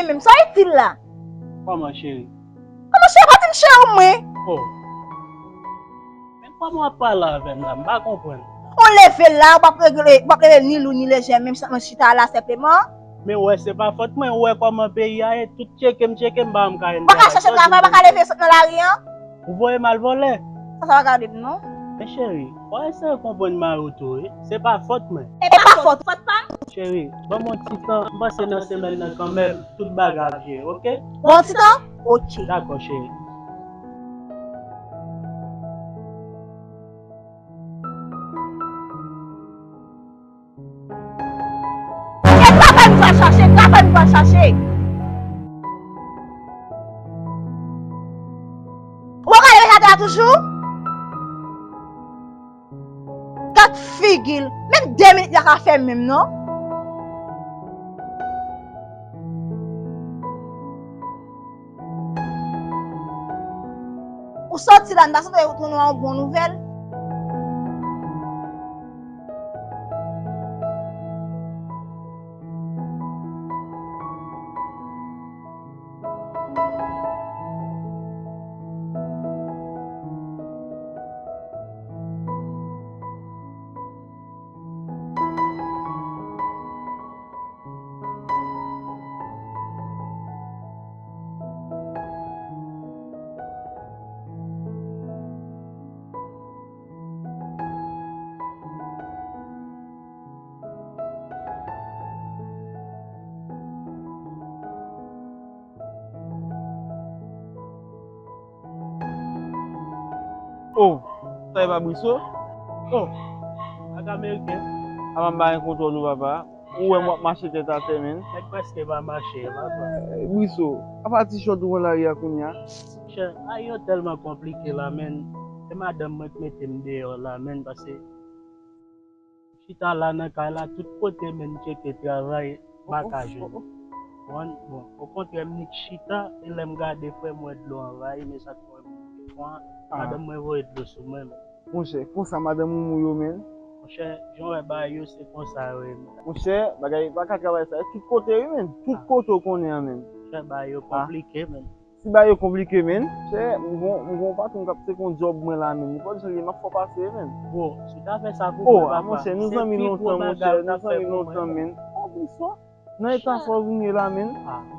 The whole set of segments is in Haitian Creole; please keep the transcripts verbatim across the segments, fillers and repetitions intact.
Menm sa itil la. Kòman cheri? Kòman cheri pa di m cheri mwen? Oh. Men kòman w ap pale avè m la? M pa konprann. Ou leve la, ou p ap regle, ou p ap leve ni lou ni lejè, menm jan mwen chita la senpleman. Men w wè se pa fòt mwen, ou wè kòman peyi a ye, tout tcheke m tcheke m pa janm ka jwenn travay. Ou pa ka chèche travay, ou pa ka leve sot nan lari an. Ou voye m al vòlè. Sa, sa pa gade m non. Men cheri, w a eseye konprann mari w tou wi. Se pa fòt mwen. E pa fòt, fòt pa m. Cheri, ban m yon ti tan, m panse nan semèn nan kanmenm, tout bagay ap jere, oke? Bon ti tan? Oke. Dakò cheri. E travay nou pral chache, travay nou pral chache. Ou pa gade rejatè a toujou? Gad figi l, menm de minit li pa ka fè menm non. Ou soti la, m ta swete ou tounen yon bon nouvèl. Oh, sa e pa Briso? Oh, ak Ameriken. Apa m pa gen kontwòl ou papa. Ou wè m w ap mache tèt atè menn. Nèg prèske pa mache, papa. Briso, apa ti chòt ou pran lari a kounye a? Chè, ay yo tèlman konplike la menn. Se madanm mwen k mete m deyò la menn, paske chita la nan kay la, tout kote menn m tcheke travay, m pa ka jwenn. Bon, bon, okontrè m nik chita, e lè m gade frè m wè dlo anvayi, men sa k fè m pran, madanm mwen voye dlo sou mwen menn. Monchè, konsa madanm ou mou yo menn. Monchè, jan w wè bagay yo se konsa yo ye menn. Monchè, bagay pa ka travay sa, tout kote wi menn, tout kote w konnen an menn. Monchè, bagay yo konplike menn. Si bagay yo konplike menn, monchè, m gon, m gon patwon k ap seke yon djòb mwen la menn, nenpòt jan l ye m ap fè w pase menn. Bon, si w ta fè sa pou mwen papa, monchè, nou zanmi lontan monchè, nou zanmi lontan menn. Oh, bonswa. Nan eta sa w vin ye la menn.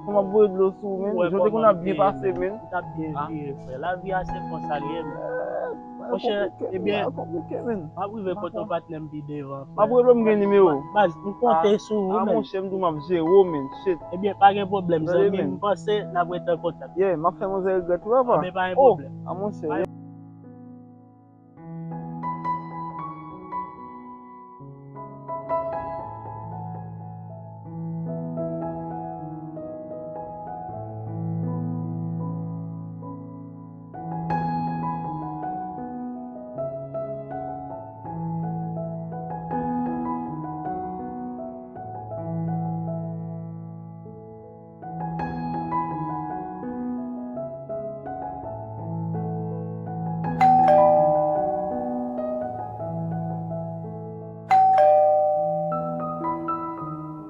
Kòman ap voye dlo sou ou menn? Jan w te konn ap byen pase menn. M t ap byen vire frè. Lavi a se konsa l ye menn. Monchè, ebyen, m ap rive kote yon patnè m pi devan frè. M ap rele w, m gen nimewo w. Baz, m konte sou ou menn. Ah monchè, m di w m ap jere w menn. Shit. Ebyen, pa gen pwoblèm zanmi m, m panse n ap rete an kontak. Yeah, m ap fè manzè regrèt wi papa. Ebyen pa gen pwoblèm. Ah monchè.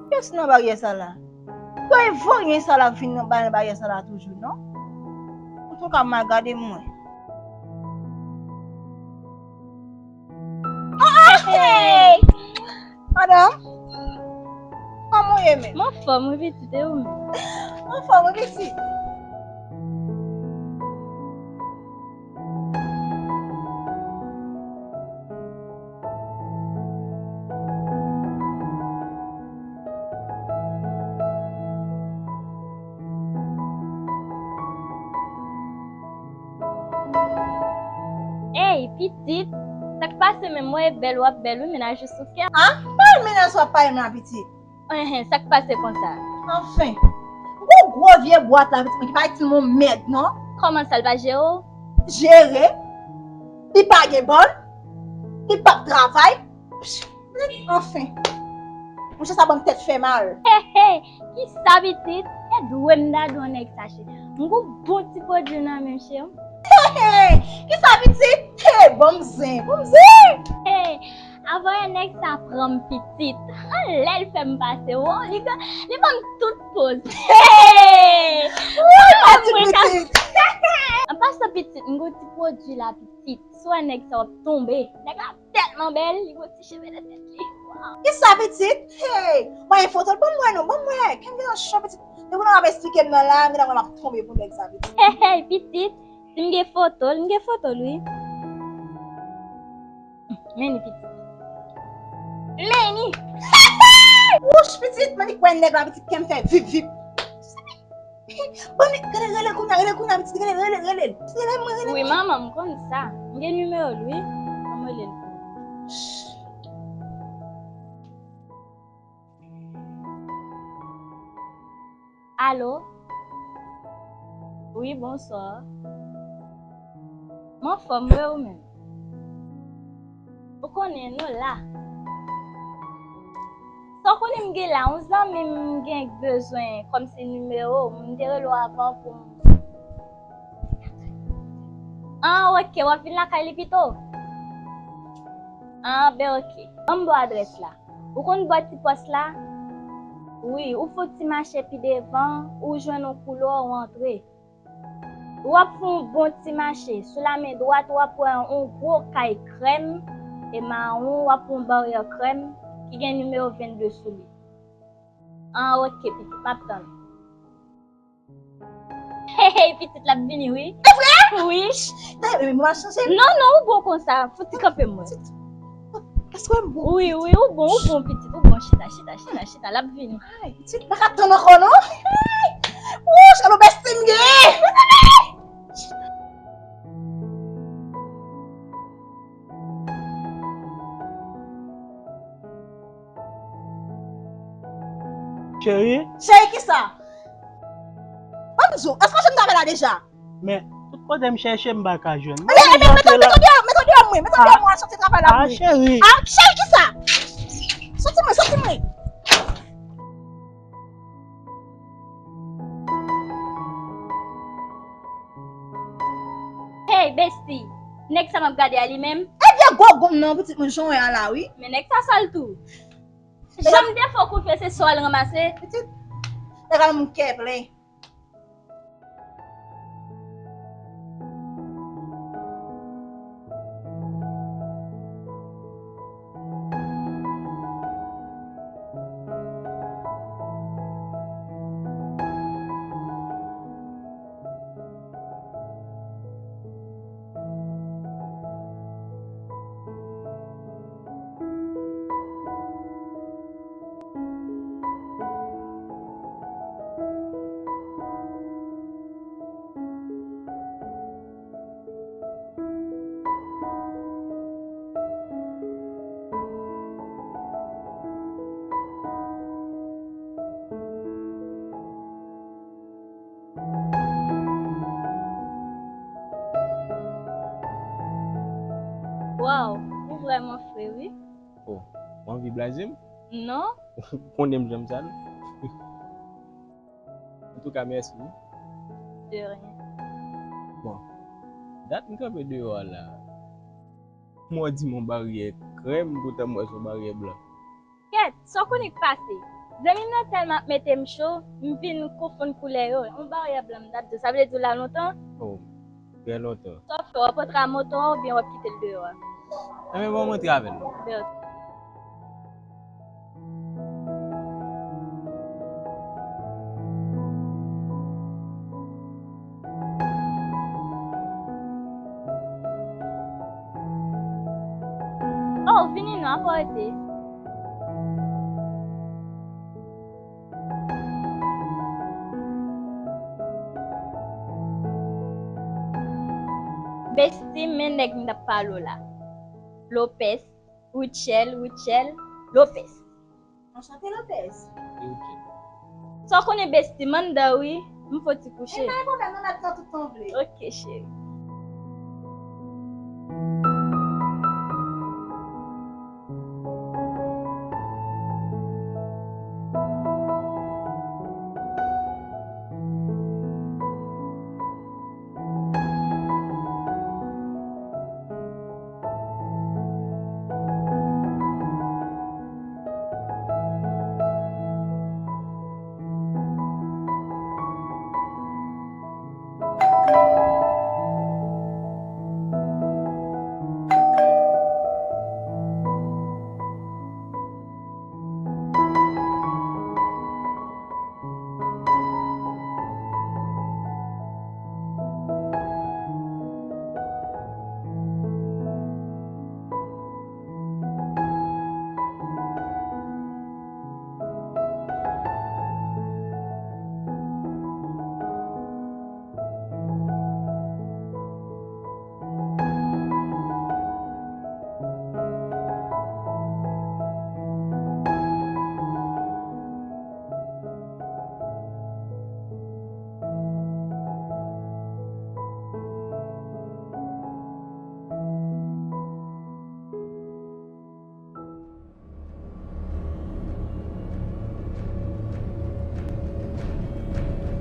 Kiyès nan baryè sa la? Yo e voryen sa la k vin nan baryè sa la toujou non. Antouka m al gade mwen. Hey! Madanm, kòman w ye menm? M anfòm wi pitit, e ou menm? M anfòm wi pitit. Ey, pitit, sa k pase menm? Mwen e bèl w ap bèl wi, mennaj ou sou kè m. A? Pale mennaj w ap pale m la, pitit. Enhen, sa k pase konsa? Anfen, m gon gwo vye bwat la, pitit mwen ki pa itil m yon mèd non. Kòman sa, l pa jere w? Jere? Li pa gen bòn? Li p ap travay? Anfen. Monchè sa ban m tèt fè mal. Hey, hey, kisa pitit? E dwe m dadou yon nèg sa cheri. M gon bon ti pwodui nan men m cheri. Hey, hey, kisa pitit? Hey, ban m zen, ban m zen. Hey, Avanyè nèg sa pran m pitit. Anlè l fè m pase, wo, li, li ban m tout poz. Hey! Ou mèt ti pitit. An pasan pitit, m gon ti pwodui la pitit. Si w wè nèg sa w ap tonbe. Nèg la tèlman bèl, li gon ti cheve nan tèt li. Waw. Kisa pitit? Hey! Mwen foto l ban m wè non, ban m wè. Kè m gen yon cho pitit. Depi w ap esplike m nan la, m gen nan mwen m ap tonbe pou nèg sa pitit. Hey, hey, pitit. Si m gen foto l, m gen foto l wi. Men li pitit. Men li. Wouch pitit, men li kwè nèg la pitit kè m fè vip vip. Bon, men, gade, rele kounye a, rele kounye a, pitit, rele, rele, rele. Pitit, rele mwen, rele mwen. Wi, manman, m konn sa. M gen nimewo l, wi. Ban m rele l. Alo? Wi, bonswa. M anfòm, wi, ou menm? Ou konnen, nou la. Sa w konnen m gen la, yon zanmi m gen bezwen kòmsi nimewo w, m te rele w avan pou m. An, oke, w ap vin lakay li pito? An, ben oke. Ban m ba w adrès la. Ou konn bò ti pòs la? Wi, ou fè yon ti mache pi devan, ou jwenn yon koulwa, ou antre. W ap fè yon bon ti mache. Sou lamen dwat, w ap wè yon gwo kay krèm e mawon, w ap wè yon baryè krèm ki gen nimewo vennde sou li. An, oke, pitit, m ap tann ou. Hey, hey, pitit la ap vini, wi. E vre? Wi. Dayè, men mwen chanje. Non, non, ou bon konsa. Fouti kanpe mwen. Èske m bon? Wi, wi, ou bon, ou bon, pitit. Ou bon, chita, chita, chita, chita. L ap vini. Ay, pitit, m pa ka tann ankò, non. Wouch, alò, bèsti m gen. Cheri? Cheri, kisa? Ban m di w, èske w janm t avè l la deja? Men, tout kote m chèche, m pa ka jwenn. Ebyen, ebyen, mete w deyò, mete w deyò mwen, mete w deyò mwen, al soti travay la pou mwen. Ah, cheri. Ah, cheri, kisa? Soti mwen, soti mwen. Hey, besti! Nèg sa m ap gade a li menm? E vye gwo gonm nan pitit mwen jan w wè a la, wi. Men nèg sa sal tou. Janm defo kout fye se sa w al ranmase. Pitit, nèg la moun kè plen. Waw, ou vrèman fre wi. Oh, ou anvi blaze m? Non. Konnen m janm sal. Antouka, mèsi wi. De rien. Bon, dat m kanpe deyò a la. Mwen di m yon baryè krèm, poutan m wè se yon baryè blan. Kèt, sa w konnen k pase? Zanmi m nan tèlman ap mete m cho, m vin konfonn koulè yo. Yon baryè blan m t ap di w, sa vle di w la lontan? Oh, trè lontan. Sa w ap fè, w ap antre a moto a oubyen w ap kite l deyò a? Enben, bon, m antre avè l. Bèl. Oh, vini non, apa w rete? Besti, men nèg m t ap pale w la. Lopez, Rutshelle, Rutshelle, Lopez. Anchante, Lopez. E ou, Jen? Sa w konnen, besti, m anndan wi, m fò ti kouche. E pa gen pwoblèm, non, m ap tann tout tan w vle. Oke, cheri.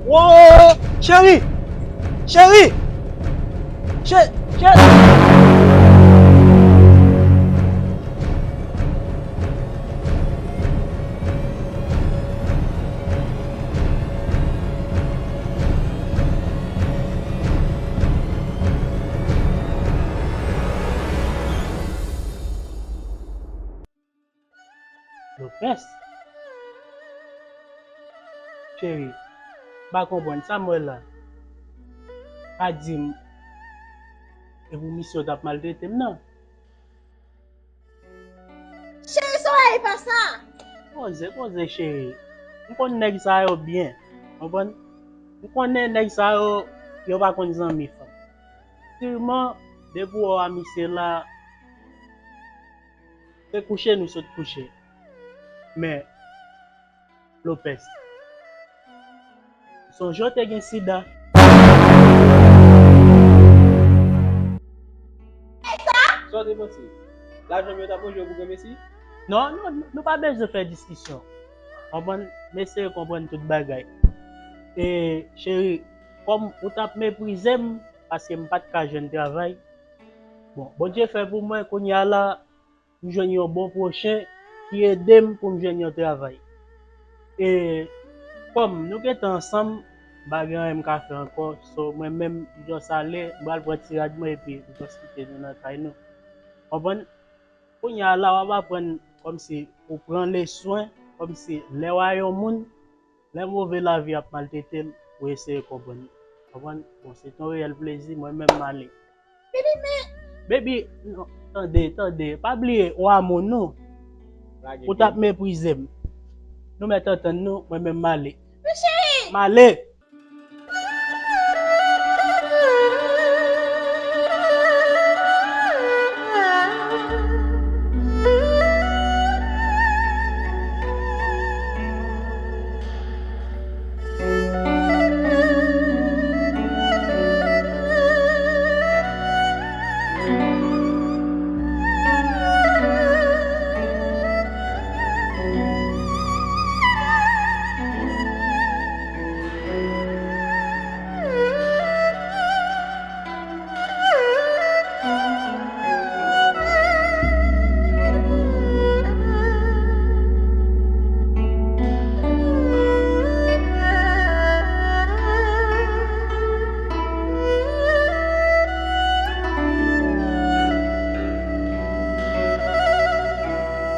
Wo, cheri! Cheri! Che, che. Lopez? Cheri, m pa konprann sa m wè la. Pa di m e pou misye w t ap maltrete m nan. Cheri, sa w wè e pa sa. Poze, poze, cheri. M konn nèg sa yo byen. Konprann? M konnen nèg sa yo, yo pa konn zanmi fanm. Siman, depi w wè misye la, se kouche nou sot kouche. Men, Lopez, sonje w te gen sida. Sa w te panse? Lajan m yo t ap manje w pou granmesi? Non, non, nou pa bezwen fè diskisyon. Konprann, m eseye konprann tout bagay. E, cheri, kòm ou t ap meprize m, paske m pa t ka jwenn travay, bon, Bondye fè pou mwen, kounye a la, m jwenn yon bon pwochen ki ede m pou m jwenn yon travay. E kòm nou gentan ansanm, m pa gen anyen m ka fè ankò, so mwen menm, m just ale, m pral pran ti rad mwen epi m just kite nou nan kay nou. Konprann? Kounye a la, w ap aprann kòmsi ou pran leswen, kòmsi lè w a yon moun, lè move lavi ap maltrete l, ou eseye konprann li. Konprann? Bon, se t yon reyèl plezi, mwen menm m ale. Baby, men, non, tande, tande, pa bliye, ou amou nou. Ou t ap meprize m. Nou mèt antann nou, mwen menm m ale. M ale.